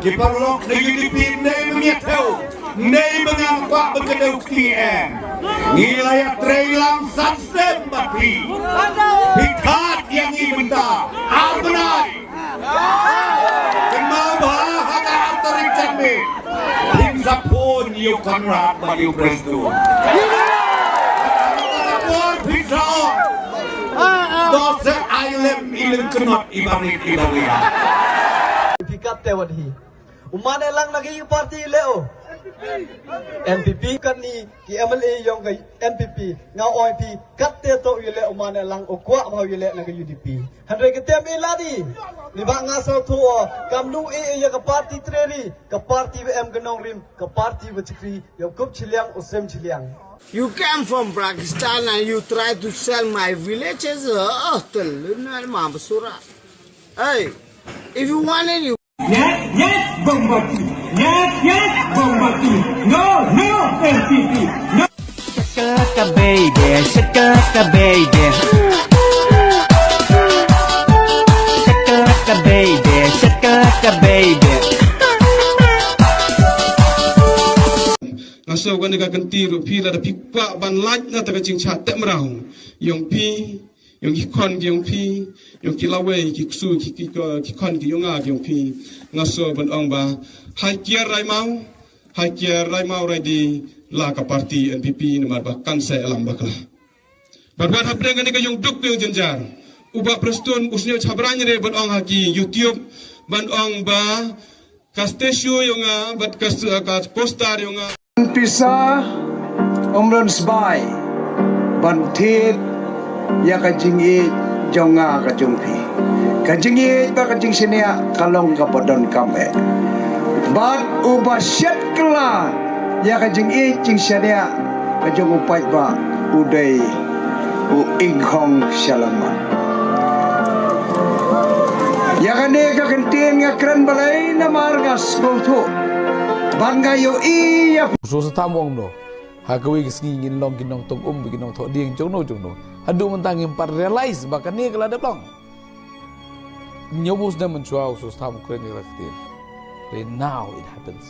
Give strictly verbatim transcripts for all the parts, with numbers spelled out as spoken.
Ki paralok na U D P, ym dei ba ngi ïa thew, ym dei ba ngi kwah ban kdew kti em. Ngi la ïatrei lang san snem bad phi. Phi khot ïa ngi mynta ar bnai. Kynmaw ba ha ka ar tarik janmiet phin sa phone ïa u Conrad bad ïa u Prestone. Phin sa ong, to sa ai lem i lyngknot i barit i baria. Phi kat te wat hi. U man e lang na ka U party leh o. N P P katni ki M L A yong ka N P P nga ong phi kat te to u leh u man e lang u kwah ba u leh na ka U D P. Hynrei ka tem i ladi. Ni ba nga sngewthuh o kam nu e ya ka party treri ka party ba em ka nongrim ka party ba chikri ya kup chiliang u sem chiliang. You came from Pakistan and you try to sell my villages. Oh, teluna ma basura. Hey, if you want it, you Yes, yes, Bombati. Yes, yes, Bombati. No, no, N P P. No. Shakalaka baby, shakalaka baby. Shakalaka baby, shakalaka baby. Nga sngew kane ka kynti ruh phi lada phi kwah ban lait na ta ka jingshah teh mraw. Yong phi, yong ki khon ki yong phi, yong ki lawei ki ksu ki ki ki khon ki yong nga ki yong phi. Nga sngew ban ong ba hai kiar rai mau, hai kiar rai mau rai di la ka party N P P namar ba kan sai alam bakla. Bad wat hapdeng kane ka yong duk yong jynjar. U Bah Prestone u sniew chabrang re ban ong ha ki YouTube ban ong ba ka statue yong nga bad ka st- ka poster yong nga. Pisa um don sbai ban thied ïa ka jingïeit jong nga ka jong phi. Ka jingïeit bad ka jingshaniah ka long kaba donkam eh. Bad uba shet kylla ïa ka jingïeit jingshaniah ka jong u paidbah u dei u Ingkhong Shalangmat. Ïa kane ka kyntien nga kren balei namar nga sngewthuh bad nga ïohi ïa. Sngewthuh tham u ong kumno. Ha kawei ka sngi ngin long ki nongtong um, ki nongthoh dieng jongno jongno. Haduh mynta ngim pat realize ba kane ka la dep long. Hynñiewphew snem mynshuwa u Sostham u kren ïa la ka ktien. Right now it happens.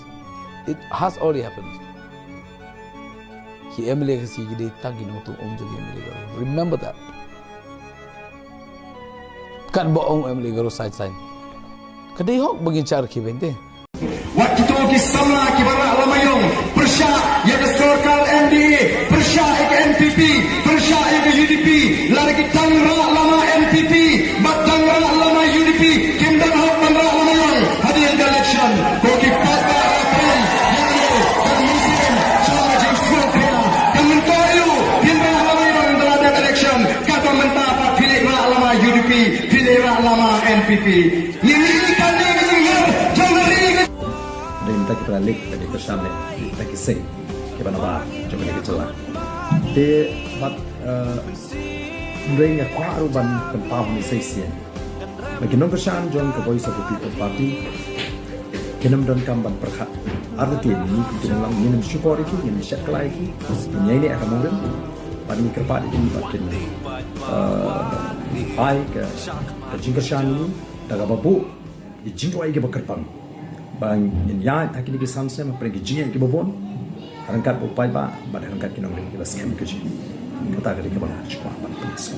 It has already happened. Ki M L A Khasi ki dei tang ki nongtong um jong ki M L A Garo. Remember that. Katba ong M L A Garo side sign. Ka dei hok ba ngin shah rkhie beiñ te. Wat kito ki samla kiba rah lama ïong pyrshah ïa ka sorkar N D A, pyrshah ïa ka N P P, pyrshah ïa ka U D P. Lada ki dang rah lama N P P bad dang rah lama U D P, kim don hok ban rah lama ïong hadien ka election. Ko ki paidbah, la pyrshah ïa ka mynsiem jong ka jingsngewkhia. Ka myntoi ïa u phin rah lama ïong da la dep election. Katba mynta pat phi leit rah lama U D P, phi leit rah lama N P P. Ngi ngi kane ka jinghiar jong ka ri ka. Dei mynta ki para leit ka dei kyrshan leh mynta ki seng kiba nabar jong kane ka jylla. Te bad, eh, hynrei nga kwah ruh ban pynpaw hangne shisien ba ki nongkyrshan jong ka Voice of the People Party kin ym donkam ban pyrkhat artatien. Ngi ki nonglang ngin ym shukor ïa ki, ngin ym shet kylla ïa ki, ngin ïaineh ha ka nongrim bad ngi kyrpad ïa ki bad kin, eh, ai ka, ka jingkyrshan ïa ngi da kaba buh ki jingrwai kiba kyrpang ba ngin ïaid ha kine ki san snem hapdeng ki jingïaid kiba bun ha ryngkat bad u paidbah bad ha ryngkat ki nongrim kiba skhem ka jingim. Kata ka dei kaba nga kwah ban pynskhem.